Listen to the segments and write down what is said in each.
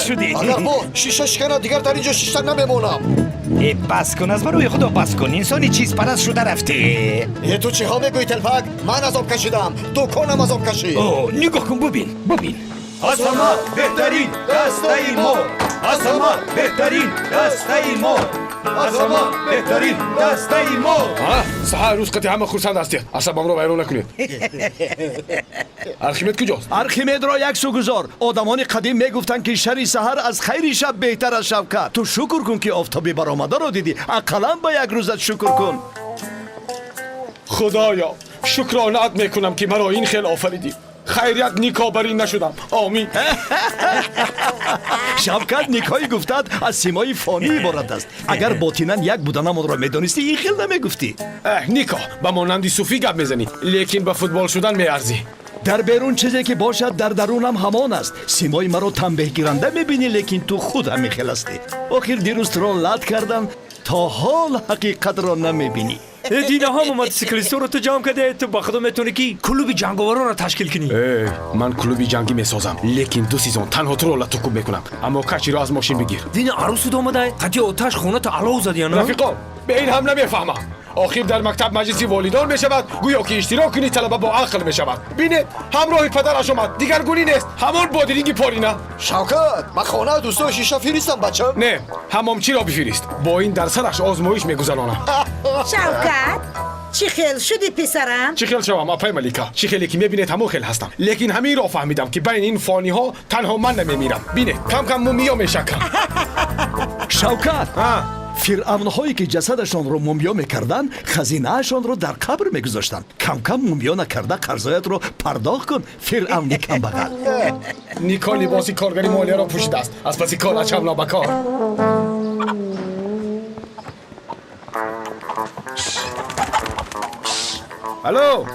шудӣ. Агар боз шиша шиканад, дигар дар инҷо шишта намемонам. Э, бас кун, аз барои худо бас кун. Инсони чизпараст шуда рафтӣ. Э, ту чиҳо мегӯӣ, телпак? Ман азоб кашидам, дуконам азоб кашид. О, нигоҳ кун, бубин, бубин. Аз ҳама беҳтарин дастаи мо, аз ҳама беҳтарин дастаи мо, аз ҳама беҳтарин дастаи мо. Саҳар рӯз қати ҳама хурсанд ҳастед. Асабамро вайрон накунед. Архимед куҷост? Архимедро як су гузор. Одамони қадим мегуфтанд, ки шари саҳар аз хайри шаб беҳтар аст. Шавкат, ту шукр кун, ки офтоби баромадаро дидӣ. Ақаллан ба як рӯзат шукр кун. Худоё, шукронаат мекунам, ки маро ин хел офаридӣ. Хайрият никобарӣ нашудам, омин. Шавкат, никоҳи гуфтаат аз симои фонӣ иборат аст. Агар ботинан як буданамонро медонистӣ, ин хел намегуфтӣ. Эҳ, никоҳ, ба монанди суфӣ гап мезанӣ, лекин ба футбол шудан меарзӣ. Дар берун чизе ки бошад, дар дарунам ҳамон аст. Симои маро танбеҳгиранда мебинӣ, лекин ту худ ҳамин хел ҳастӣ. Охир дирӯз туро лат кардам, то ҳол ҳақиқатро намебинӣ. Э, дина, ҳама мотосиклистҳоро ту ҷамъ кардӣ. Ту ба худо метавонӣ, ки клуби ҷанговаронро ташкил кунӣ. Эй, ман клуби ҷангӣ месозам, лекин ду сезон танҳо туро латукуб мекунам. Аммо качиро аз мошин бигир. Дина, арӯсуд омадай, қати оташ хоната алов зад я на? Рафиқон, ба ин ҳам намефаҳмам. Охир дар мактаб маҷлиси волидон мешавад, гӯё ки иштирок кунӣ, талаба бо ақл мешавад. Бинед, ҳамроҳи падараш омад, дигаргунӣ нест, ҳамон бодиринги порина. Шавкат, ба хонаат устои шиша фиристам, бачам? Не, ҳамомчиро бифирист. Бо ин дар сараш озмоиш мегузаронам. Шавкат, чӣ хел шудӣ, писарам? Чӣ хел шавам, апай Малика? Чӣ хеле ки мебинед, ҳамон хел ҳастам. Лекин ҳаминро фаҳмидам, ки байни ин фониҳо танҳо ман намемирам. Бинед, кам кам мумиё мешакам. Шавкат, А? фиръавнҳое ки ҷасадашонро мумиё мекарданд, хазинаашонро дар қабр мегузоштанд. Камкам мумиё накарда, қарзоятро пардохт кун, фиръавни камбағал. Нико либоси коргари молияро пӯшидааст. Аз паси кор ачам нобакор. Алло,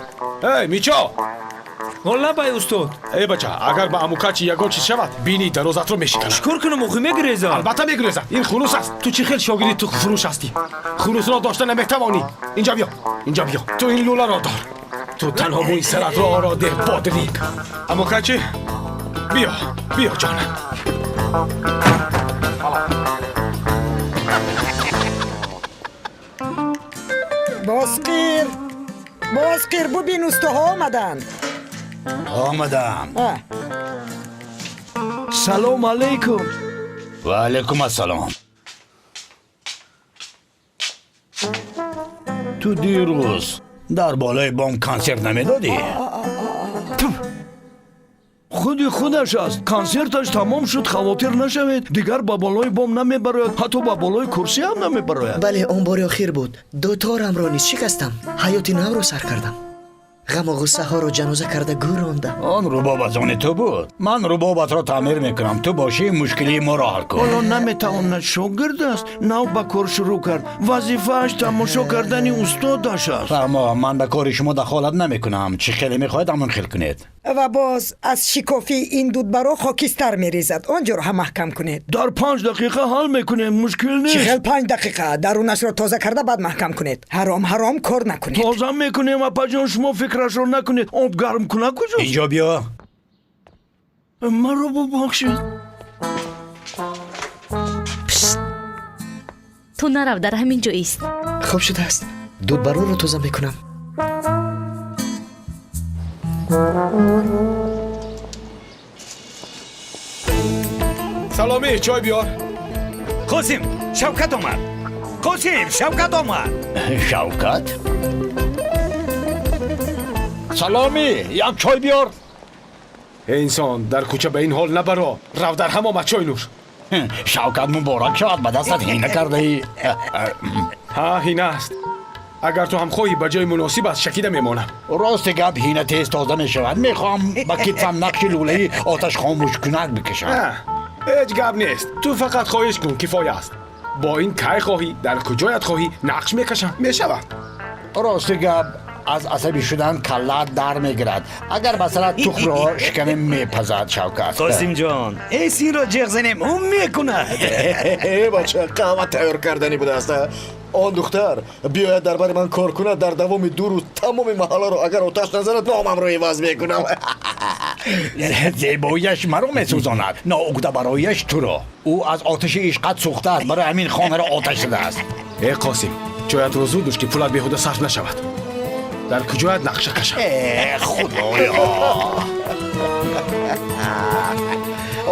эй, мичо! Лабай, устод. Эй, бача, агар ба амукачи ягон чиз шавад, бини дарозатро мешиканам. Чӣ кор кунам, охи мегиреза? Албатта мегурезад, ин хурус аст. Ту чӣ хел шогирди тухмфурӯш ҳастӣ? Хурусро дошта наметавонӣ. Инҷа биё, инҷа биё. Ту ин лӯларо дор. Ту танҳо мӯи саратро оро деҳ, бодиринг. Амукачи, биё, биё, ҷонам. Бозқир, Бозқир, бубин, устоҳо омаданд. Омадам. А, Салом алейкум. Ва алайкум ассалом. Ту дирӯз дар болои бом консерт намедодӣ? Худи худаш аст. Консерташ тамом шуд, хавотир нашавед, дигар ба болои бом намебарояд, ҳатто ба болои курсӣ ҳам намебарояд. Бале, он бори охир буд. Дуторамро низ шикастам. Ҳаёти навро сар кардам, ғаму ғуссаҳоро ҷаноза карда гӯрондам. Он рубоб аз они ту буд. Ман рубобатро таъмир мекунам, ту бошӣ, мушкилии моро ҳал кун. Ҳоло наметавонад, шогирд аст, нав ба кор шурӯъ кард, вазифааш тамошо кардани устодаш аст. Фаҳмо, ман ба кори шумо дахолат намекунам. Чӣ хеле мехоҳед, ҳамон хел кунед. Ва боз аз шикофии ин дудбаро хокистар мерезад. Он ҷоро ҳам маҳкам кунед. Дар 5 дақиқа ҳал мекунем, мушкил Чӣ нест. хел 5 дақиқа? Дарунашро тоза карда, баъд маҳкам кунед. Ҳаром ҳаром кор накунед. Тоза мекунем, апаҷон, шумо фикрашро накунед. Об гармкунак куҷост? Инҷо биё. Маро бубахшед. Ту нарав, дар ҳамин ҷо ист. Хуб шудааст, дудбарорро тоза мекунам. Саломӣ, чой биёр. Қосим, Шавкат омад! Қосим, Шавкат омад! Шавкат, Саломӣ, як чой биёр. Эй, инсон, дар кӯча ба ин ҳол набаро. Рав, дар ҳамомад чой нӯш. Шавкат, муборак шавад, ба дастат ҳина кардаӣ. Ҳа, ҳина аст. Агар ту ҳам хоҳӣ, ба ҷои муносиб аст, шакида мемонам. Рости гап, ҳина тез тоза мешавад. Мехоҳам ба китфам нақши лӯлаи оташхомӯшкунак бикашам. Ҳа, ҳеҷ гап нест, ту фақат хоҳиш кун, кифоя аст. Бо ин кай хоҳӣ, дар куҷоят хоҳӣ, нақш мекашам, мешавад. Рости гап, аз асабӣ шудан каллаат дар мегирад. Агар ба сарат тухмро шиканем, мепазад, Шавкат. Қосимҷон, эсинро ҷеғ занем, ӯ мекунад. Э, бача, қаҳва тайёр карданӣ будааст. Он духтар биёяд, дар бари ман кор кунад. Дар давоми 2 рӯз тамоми маҳалларо агар оташ назанад, номамро иваз мекунам. Зебоияш маро месӯзонад, ноугда барояш туро. Ӯ аз оташи ишқат сӯхтааст, барои ҳамин хонаро оташ задааст. Э Қосим, чоятро зуд нӯш, ки пулат беҳуда сарф нашавад. Дар куҷоят нақша кашам? Э худоё!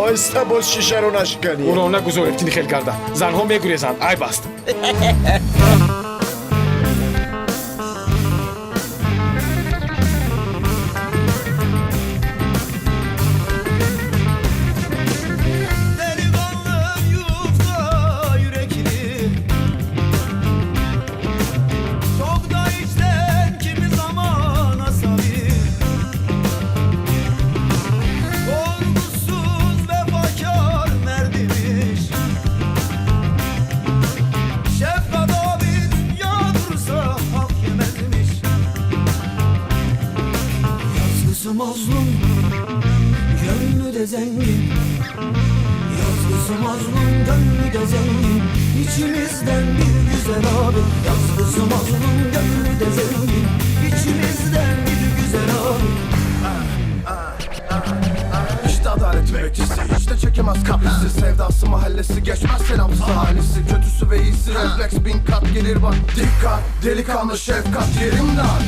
Оҳиста, боз шишаро нашиканӣ. Ӯро нагузоред ки хел гардад. Занҳо мегурезанд, айб аст. Delikanlı yufka yürekli, çok da içten kimi zaman asabi, korkusuz vefakar merd imiş. Şefkat abi dünya dursa hak yemezmiş. Yazgısı mazlum, gönlü de zengin. Yazgısı mazlum, gönlü de zengin. İçimizden bir güzel abi. Yazgısı mazlum, gönlü de zengin. İçimizden bir güzel abi. İşte adalet bekçisi, hiç de çekemez kaprisi. Sevdası mahallesi geçmez selamsız ailesi. Kötüsü ve iyisi refleks bin kat gelir bak. Dikkat, delikanlı şefkat yerim dar.